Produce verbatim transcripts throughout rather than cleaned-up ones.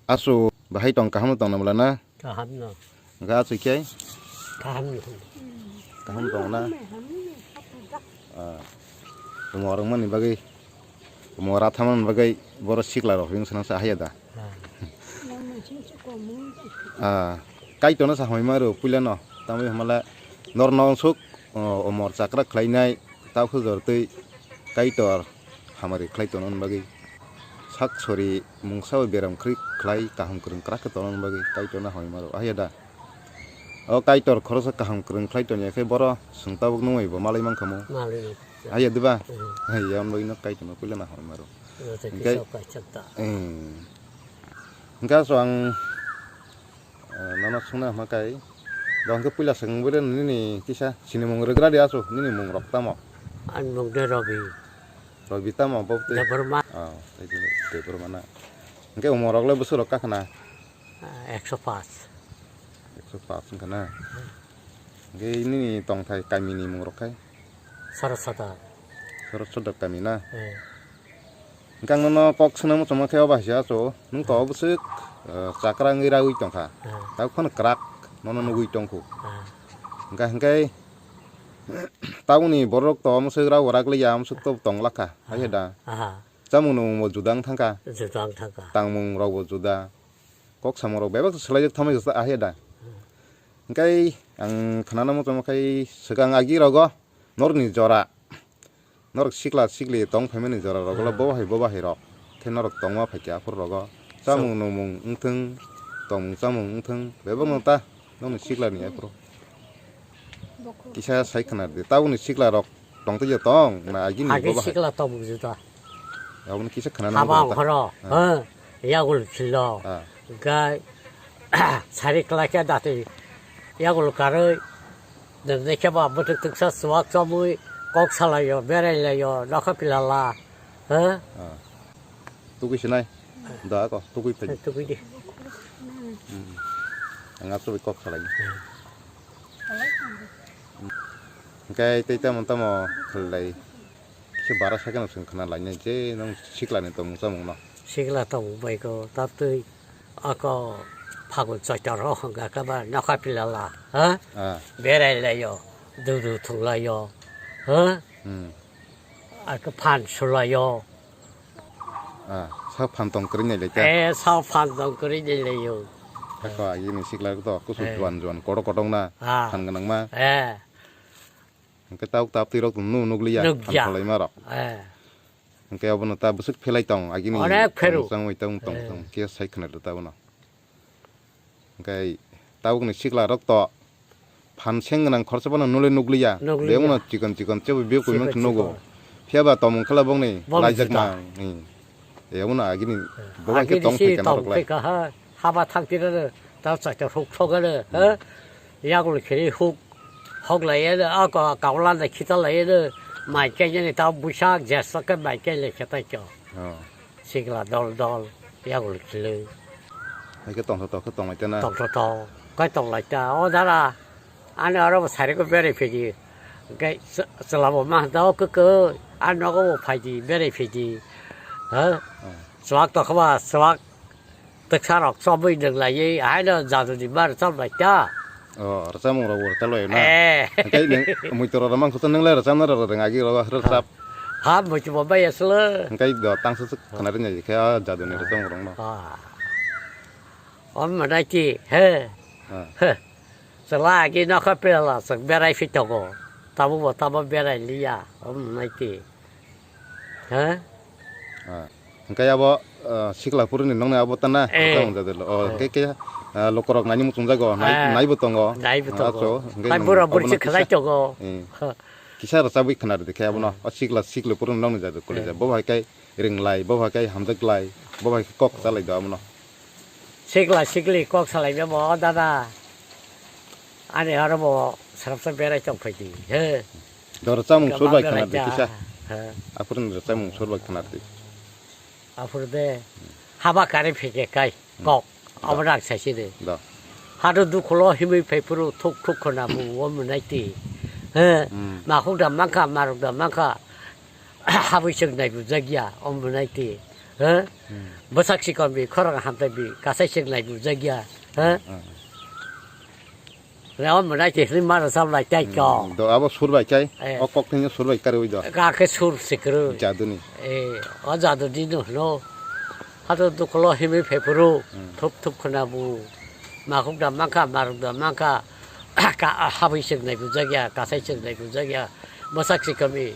Asu bahai tong, kaham tong na mla na? Kaham no. Ga asu khe? Kaham no. Kaham tong na? Ah. Mo rang mani bagwi, mo ra thaman bagwi boro sikla rok hing sana sa haya da. Ah. Ah. Kaitor no sa hoi maru puila no. Tamwi hamala nor no suk, o, omor chakra khlainai. Tao khe jor twi Kaitor hamari khlai tongna bagwi sak sori mungsa bai beram khri khlai kaham kwrwng kwrak khe tongna bagwi Kaitor no hamari maro. Ahya da? O Kaitor khoroksa kaham kwrwng khlai tongya khe boro chwng tabuk nungwi bo malai mankha mo. Malai mankha. Ahya diba? Hmm. Ahya, ang bagwi no Kaitor no puila na hamari maro. Hwnkhe, hwnkhe so kaisa ta. Hmm. Hwnkhe so ang Eh, nono swngna hwnma kai. Dohon khe puila swng bwle nini kisa sinimung rwgra di asu, nini mung rok tamo? Ani mung de Robi. Robi tamo bo tei? Debbarma. Oh, tei tei Debbarma na. Hwnkhe umor rok le bwswk rok kakna? Ah, ekso paanch. Ekso paanch wngkha na. Hwnkhe nini tongthai kami ni mung rok khai? Sarasada. Sarasada kami na? Eh. Hwnkhe ang nono kok swnamwi tongma khe obo hai se achu, nwng to obo swk, eh, chakra wngwi raui tongkha. Ah. Tabuk phano kwrak nono nugui tongkhu. Ah. Hwnkhe, hwnkhe tabukni borok to omo swk rao rak liya, omo swk to tong lakha, hai se da? Aha. Chamung nwngmungbo juda wng thangkha. Juda wng thangkha. Tangmung rokbo juda. Kok samung rok bebak swlaijak thamwi ahai da? Hmm. Hwnkhe ang khnana muchungma khai swkang agi rogo norokni jora. Norok sikla sikli tong phaimani jora rogo le, hmm, bo bahai bo bahai rok. Khe norok tongma phaikha aphuru rogo. Chamung nwngmung wngthwng, tongmung chamung wngthwng, bebakno ta nokni sikla ni aphuru. Kisa sai khna di, tabukni sikla rok tong twi tong na agini bo bahai? Agi sikla tong bujo ta. Aboni kisa khna. Haba nang okhoro, ah, ha, yagul khilo. Ah. Gai sari klai khe dati yagul karwi. Nang ne khe ba bwtwk twksa chuwak chomwi kok salaio, berailaiyo, nokha pilala. Ha? Ah. Tugui sinai. Da ko, tugui phai. Tugui di. Hmm. Ang aswk kok salai. Hmm. Hwnkhe tei tamo tamo khlai. Kisa bara sakeno chwng khna lainai je nang sikla ni tongmung chamung no. Sikla tongmung bai ko tatwi ako phagun choitor ho hwnkha khe ba nokha pilala, ha? Ah. Berai laio, dudu thung laio, ha? Hmm. Ako phan sulaio. Ah, sa phan tong kwrwi nai lai ta? Eh, sa phan tong kwrwi nai laio. Ako agini sikla to kusu, eh, juan juan kotok kotok na, ah, phan gwnang ma. Eh. Hwnkhe tabuk tabuk twi rok no nukliya, nukya, phan khwlaima rok. Eh. Hwnkhe obono ta bwswk phelai tong, agini onek pheru tong changwi tong tong, eh, tong khe sai khna rw ta bono. Hwnkhe tabukni sikla rok to phan seng gwnang khorsa bono nulwi nukliya. Nukliya. Bebakno chikon chikon chebo bebak chikon koimang khe nugo. Chikon. Phiya ba tomung khala bongni bong laijak jita mang. Hmm. Ebono agini, eh, bo bai khe agini tong si phaikha tong norok lai. Phaikha ha, haba thang tira le, ta chaita huk thok le, hmm, ha? Yagul khiri huk, hok lai le, a ka-, kaula le, khita lai le, mai khe jeni ta buisak, jesa khe mai khe le khe tai kyo. Oh. Sikla dol dol, yagul khilwi. Hai khe tongthotok khe tong lai tana? Tongthotok khe tong lai ta. O dara, ani oro bo sari khe berai phidi. Hwnkhe chwla bo ma da o kwkwi, ani nogo bo phaidi, berai phidi. Ha? Oh. Chwlak tokma, chwlak twksa rok chobwi nung laiwi, haino jadu ni ma rwchap lai ta. Oh, rwchapmung rok bo rwchap lai na? Eh. Hwnkhe nwng muitu rok rwmang khe nwng lai rwchapna rw-, rwng agi rw-, rwchap. Ha, muitu bo bai aswk. Hwnkhe do tangsa swk khna rwngya khe ah jadu ni rwchapmung rok no. Ah. Om manai ti, he. Ah. He. Chwla agi nokha pela swk berai phi tongo. Tamo bo tamo berai liya. Om manai ti. He? Ah. Hwnkhe abo, ah, sikla phuruni nokni abo tana? Eh. Tamo jadelo. Oh, eh, hwnkhe khe, ah, lukurok naini muchungjago, nai-, ah, naibo tongo. Naibo tongo. Acho, hwnkhe tai nwng bura buri abono se kisa, khlai tongo. Eh, kisa rwchabwi khna rwdi khe abono. Eh. O sikla sikla phuruni nokni jadelo kole ja. Eh. Bo hai khe ringlai, bo hai khe hamjaklai, bo hai khe kok chalai do abono. Sikla sikli kok salai be bo dada. Ani oro bo srapsa berai tong phaidi. He. Do rwchapmung sur bai khna di kisa. He. Aphuru ni rwchapmung sur bai khna di. Aphuru de haba kari phike kai kok. Hmm. Abo rak sai si de. Do. Hadu dukhulo himui phai phuru thuk thuk khona bu o munai ti. He. Hmm. Makhuk da mangkha, maruk da mangkha. Habui chwng nai bujak ya, o munai ti. Ha? Hmm. Bwsak sikon bi, khorang hamtai bi, kasai sik nai bujak ya. Ha? Hmm. Re o mwnai te hwnwi mano sam lai tai ko. Hmm, do abo sur bai kai. Eh. O kok thengno sur bai kari oi do. Ka khe sur sikru. Jaduni. Eh, o jadu di no hno. Hato dukulo himi phepuru. Hmm. Thup thup khna bu. Makhuk da mangkha, maruk da mangkha. Ka habwi sik nai bujak ya, kasai sik nai bujak ya. Bwsak sikon bi.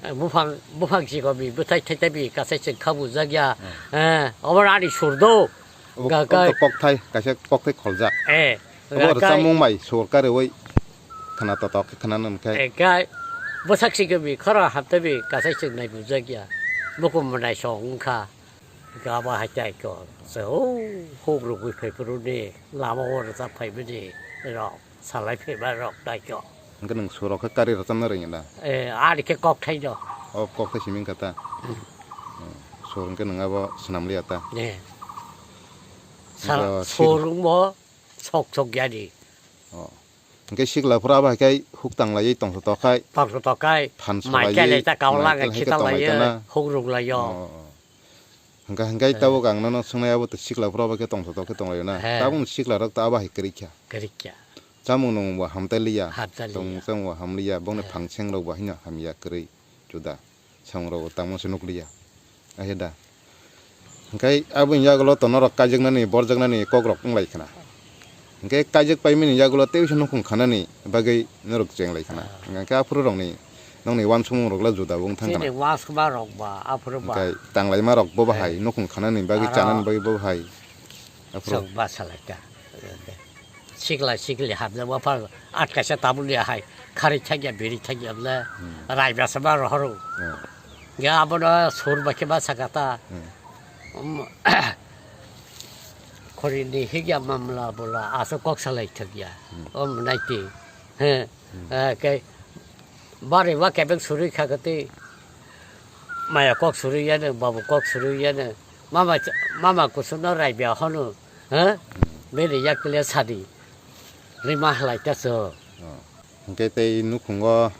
Eh, buphang, buphang sikobi, bwthai thaitaibi, kasai chwng kha bujak ya. Hmm. Eh, obo ani sur do. Obo, ga-, obo ga-, to kokthai, kaisa kokthai kholjak. Eh, obo ga-, ga-, rwchapmung bai sur kariwi khna totok khe khna nang khe. Eh, ga-, bwsak sikobi, khoro haptaibi, kasai chwng nai bujak ya. Bukum mwnai song wngkha. Gaba hai tai ko. Se, oh, huk rugwi phai phuru ni, lama o rwchap phai bini rok. Salai phaiba rok tai kho. Hwnkhe nwng surok khe kari rwchapna rwngya da? Eh, ari khe kokthai do. O kokthai simi wngkha ta? Hmm. Hmm. Sur hwnkhe nwng abo swnam liya ta? Eh. Sa-, hwnkhe sur wngbo sok sok yani. Oh. Hwnkhe sikla phuru abo hai khe huk tanglaiwi tongthotok khai. Tongthotok khai. Phan mai salaiwi, kele ta kaula mai kele hai khe khitan tanglai laiyo, ta na? Huk ruk laiyo. Oh, oh. Hwnkha hwnkhe tabuk ang nono swngnai abo to sikla phuru abo khe tongthotok khe tonglaio na. He. Tabukni sikla rok to abo hai kwrwi kha. Kwrwi kha. Chamung nwng bo hamtai liya. Hamtai liya. Tongmung chamung bo ham liya. Bongni he. Phangseng rok bo haino hamya kwrwi juda. Samung rok bo tangma se nuk liya. Ahe da. Hwnkhe aboni yagulo to norok kaijaknani, borjaknani kok rok wng lai khna. Hwnkhe kaijak paimani yagulo tei uaisa nukhung khanani bagwi norok cheng lai khna. Ah. Hwnkhe aphuru rokni nokni uansukmung rok le juda bo wng thang khna. Chini uansukma rok ba aphuru ba. Hwnkhe tanglaima rok bo bahai, eh, nukhung khanani bagwi, aro chanani bagwi bo bahai. Aphuru. Chwng basa lai kha. Sikla sikli hapjak ma phar at kaisa tabuk ni hai kharwi thangya biri thangya le hmm. Rai basa ma rohoro. Hmm. Ge abono sur ba khe ma saka ta. Hmm. Um, Khori ni higya mamla bola aso kok salai thakya. Hmm. Om naiti. He. Hmm. Eh, ke bari wa kebek suri khakati. Maya kok suri yane, babu kok suri yane. Mama ch-, mama kusuno rai bia hono. He? Hmm. Bini yak le sadi. Rima halai ta so. Oh. Hwnkhe tei nukhungo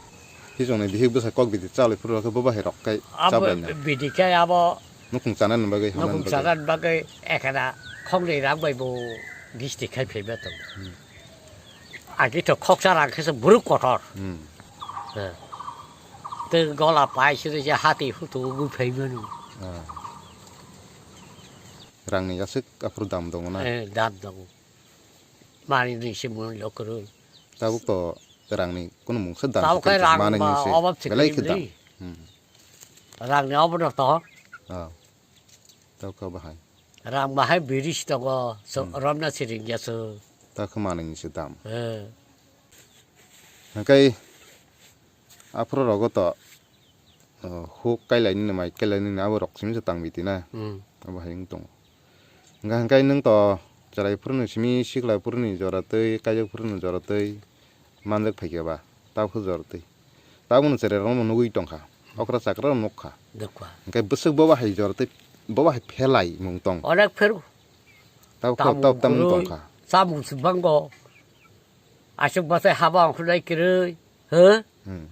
hichongni bihik bwsa kok bidi chalwi phuru rokhe bo bahai rok kai abo chabai na. Bidi khe abo nukhung chanani bagwi, hamani nukhung bagwi. Chanani bagwi ekhana khoknwi rang bai bo gisti khai phaiba tong. Hmm. Agi to khoksa rang khe se buruk kotor. Hmm. Eh. Tei gola pai siri je hati hutu ugui phai manu. Ah. Rangni aswk aphuru dam tongo na? Eh, dam tongo. Mani ni se mun lo kwrwi. Tabuk to rangni kunu mungsa dam tabuk se khai tong rang manwi ba ni se obab se belai kwrwi khe dam. Ni. Hmm. Rangni obab to. Ah. Tabuk kha bahai. Rang bahai biri si tongo, so hmm. Romna si ringya so. Ta kha manwi ni se dam. Eh. Hwnkhe aphuru rogo to. Oh, huk kailai nini mai kailai nini abo rok simi se tang biti na. Hmm. Abo hai wng tongo. Hingkha hingkai nwng to chwrai phuru ni simi sikla phuru ni jora twi kaijak phuru ni jora twi manjak phaikha ba tabuk jora twi. Tabuk no chwrai rok no nugwi tongkha. Okra chakra rok nukha. Nukha. Hingkai bwswk bobo hai jora twi bobo hai phelai mung tong. Onek pheru. Tabuk tabuk tam mung tongkha. Chamung se bango. Aswk bachai haba ongkhornai kwrwi. Huh? Hmm.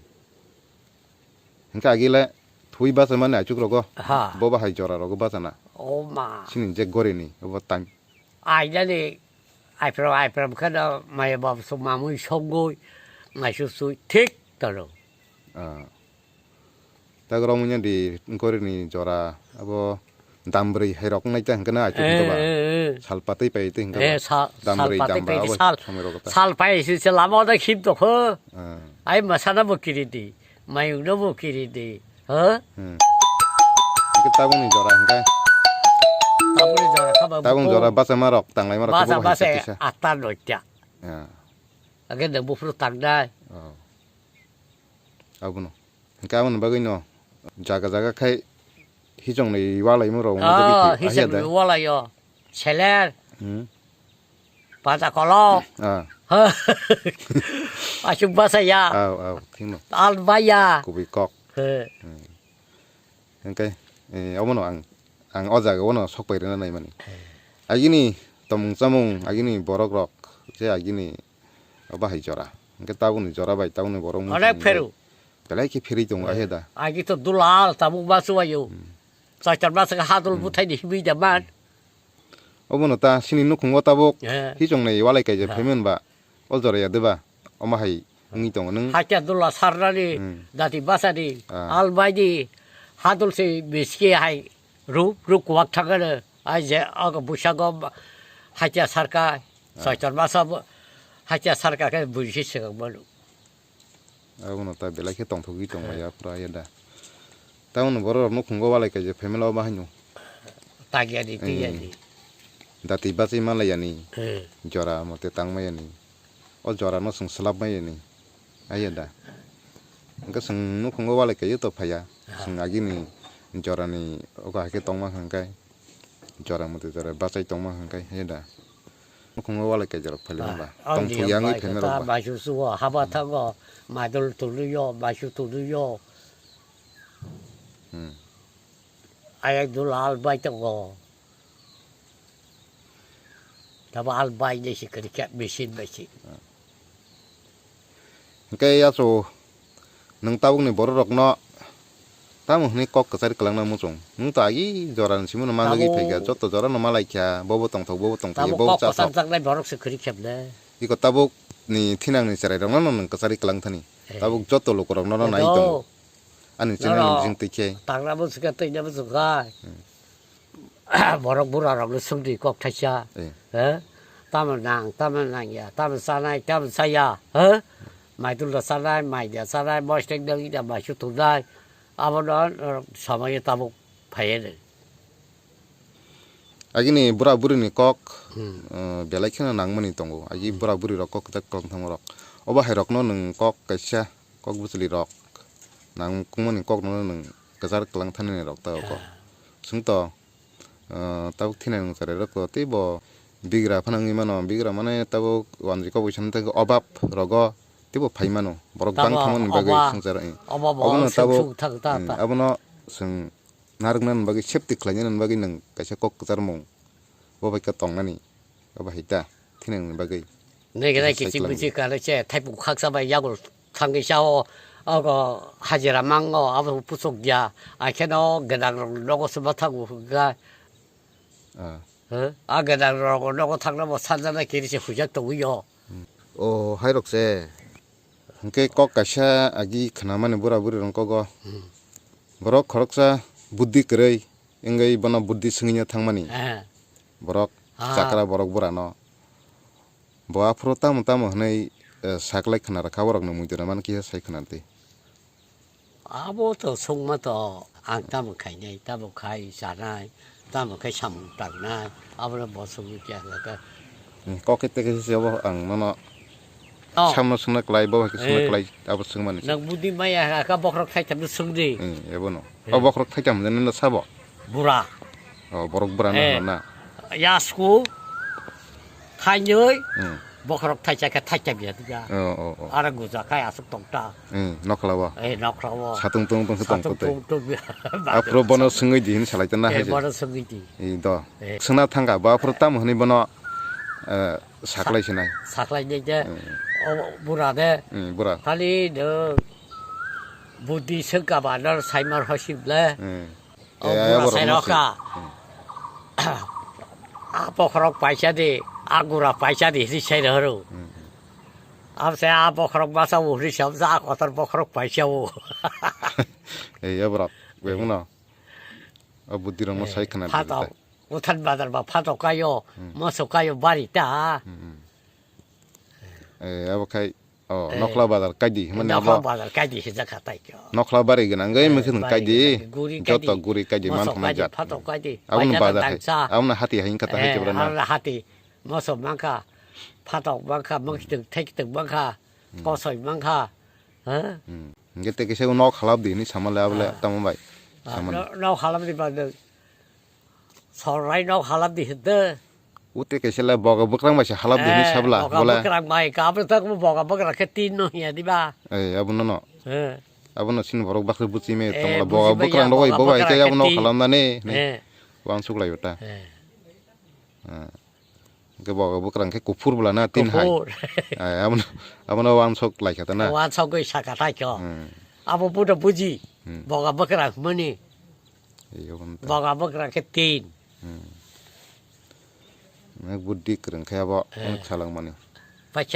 Hingke agile thui bachai mani aichuk rogo. Ha. Bo bahai jora rogo bachana. O ma. Sini je gorini obo time. Ainani aipram aipram kheno maya babu song mamui songoi naisuk sui thik tono. Ah. Tak romwi di gorini jora abo. Dambrwi hai rok wngnai ta hwnkhe na aichuk hwnkhe ba. Eh, eh, eh. Sal patwi pai twi hwnkhe ba. Eh, sa-, dambrwi sal patwi dambra pai abo sal, somoi rok ta. Sal pai si se lama da khim tokho. Eh. Ai masana bo kiri di. Mayung no bo kiri di. Ha? Hmm. Hwnkhe tabukni jora hwnkhe. Tabukni jora kha ba tabukni buko. Jora bachama rok tanglai ma rok khe bacha bo hai bacha kisa. Atta noita. Ya. Age da bufru tangdai. Oh. Abono. Hingke aboni bagwino jaga jaga khai hichongni walaimung rok wngwi bagwi ah, thwi, ahiya da? Hichongni walaio. Seler. Hmm. Paja kolok. Ah. Asuk basa ya. Au, au, thingno. Al baya. Kubui kok. He. Hmm. Hingke, eh, obono ang, ang o jaga ono sok pai rwna naimani. He. Agini tomung chamung, agini borok rok, je agini o bahai jora. Hingke tabukni jora bai tabukni borok mung onek tongwi pheru. Belai khe pherwi tongo, eh, ahe da. Agi to dulal tabuk basu ayo. Hmm. Choitor masa khe hadul buthai ni himwi da man. Obono ta sini nukhungo tabuk. Eh. Hichong nai walai kaijak phaimani ba. O jora ya deba. Omo hai wngwi tongo nwng. Hakhe dula sarnani, dati basani, albaidi, hadul se miski hai. Ruk, ruk kuwak thangano, ai je, aga busago, hatia sarka, soitor masa bo, hatia sarka khe buisi swkang manu. Abono ta belai khe tongthogwi tongmaya phra ya da. Tamoni borok rok nukhungo walai kaijak phaimani o bahai no. Tagyani, tigyani. Dati bachai manlai yani, jora mote tangmaya ni. O jora no chwng swlap maya ni. Aya da. Hwnkhe chwng nukhungo walai kaio to phaiya. Chwng agini jorani oka hai khe tongma hwnkhai. Jora motwi jora bachai tongma hwnkhai, aya da. Nukhungo walai kaijak rok phailai hwnba. Tongthok yangwi phaimai rok ba. Baisu sugo, haba thango, maidol tuluyo, baisu tuluyo. Hmm. Ayang dul al bai tongo. Tabo al bai de si kari kya machine bai si. Hwnkhe yaso nwng tabukni bororokno tamo hwnwi kok kwchari kwlangna muchung. Nwng to agi jorani simono manjagwi phaikha, joto jorano malaikha, bobo tongthok, bobo tongthok, bobo chathok. Iko tabukni thinangni chwrairokno nwng kwchari kwlang thani. Tabuk joto lukurokno nai tongo. Ani channel ni bising twi khe. Tangra bo swkha, twi na bo swkha. Borok bura rok no swngdi kok thaisa. Eh. He? Tamo nang, tamo nang ya, tamo chanai, tamo chaya. He? Mai dulda chanai, mai da chanai, mostek dagi da mai su thunai. Abono, eh, somoi tabuk phaiya de. Agini bura buri ni kok, eh, belai kheno nangmani tongo. Agi bura buri rok kok kwchak kwlwng thangma rok. Obo hai rokno nwng kok kaisa kok bwchwlwi rok nang kungmani kok no nwng kwchar kwlang thani rok ta kok. Chwng to, ah, tabuk thina nwng chwrai rok to tei bo bigra phano wngwi mano, bigra mane tabuk wanjwi kok bai sani tei obab rogo tei bo phai mano, borok bang thangmani bagwi swngchar. Obono tabuk, abono chwng narwknani bagwi safety khlainani bagwi nwng kaisa kok kwcharmung bo bai khe tongnani, obo hai ta thinangni bagwi. Naigra kiching miching kale che thaipu khaksa bai yago thangwi chao, ogo hajira mango abo puchuk ya, akheno gedang rok nogo se mathago hwnkha. Ah. Huh? A gedang rok nogo thangna bo sanjana kiri se hujak tongwi yo. Hmm. O hai rok se. Hwnkhe kok kaisa agi khnamani bura buri rok kogo. Hmm. Borok khoroksa buddhi kwrwi wngwi bono buddhi swngwino thangmani. Eh. Borok chakra borok burano. Bo aphuru tamo tamo hwnwi, eh, saklai khna rwkha borokno muitu rwmani kisa sai khna twi. Abo to songma to ang tamo khainai, tamo khai chanai, tamo khai samung tangnai, abono bo songwi kya khe. Hmm, kok khe teke se abo ang nono samno swngna klai, bo hai khe swngna klai, abo swngmani. Nang budi maya ka bokhorok thai tamo swngdi. Hmm, abo no. O bokhorok thai tamo jani no sabo. Bura. O borok bura no na. Yasku. Thainwi, hmm, bokhorok thaisa khe thaisa biya diga. Oh, oh, oh. Ara guja khai asuk tongta. Hmm, nokhlawo. Eh, nokhlawo. Satung tung tung se tong kote. Aphuru bono swngwi di hin salai tana hai. Bono swngwi di. I do. Eh. Swngna thangka ba aphuru tamo hwnwi bono, eh, saklai sinai. Saklai nai de. Hmm. O bura de. Hmm, bura. Khali de. Budi swngka ba nor saimar hosip le. Hmm. O bura sai rokha. Hmm. A bokhorok paisa di, a gura paisa di, hiri sai rohoro. Hmm. Am se a bokhorok masa o hiri sam sa a kotor bokhorok paisa o. Ei, ya bro, gue muna. O budi rok mo sai khna di. Phatok, utan bazar ba phatok kayo, hmm, moso kayo bari ta. Hmm, hmm. Eh, abo khai Oh, eh, nokla bazar kaidi, mane nokla bazar kaidi hijak ha tai kyo. Nokla bari gwnang, eh, mukhe bari kaidi, gwnang, guri joto kaidi, guri kaidi, moso man thangma kaidi, jat. Phatok kaidi, aboni bazar hai, aboni hati hai kata hai kebra na. Hati, moso mangkha, phatok mangkha, mangkhitung, thaikitung mangkha, hmm, kosoi mangkha, ha? Hmm. Hingke te kisa nok halap di hinwi samale abole tamo bai. Ah, samani. No-, nok halap di ba de. Sorai nok halap di hede. Ute kaisa le boga bwkrang bai se halap di hinwi sabla, boga bole. Bwkrang bai, ka abo tak mo boga bwkrang khe tin no hiya di ba. Eh, abo no no. Eh. Abo no sin borok bakhe buchi me tongla boga bwkrang rok bai ke abo no khalam da ne. Eh. Wansuk lai bata. Eh. Eh. Ke boga bwkrang khe kuphur bwla na tin hai. Kuphur. Eh, abo no, abo no wansuk lai kha ta na. Wansuk goi saka thai kho. Hmm. Abo buda buji. Hmm. Boga bwkrang mani. Iyo, bwta. Boga bwkrang khe tin. Hmm. Nek buddhi kwrwng khe abo, eh, nek salangmani. Paisa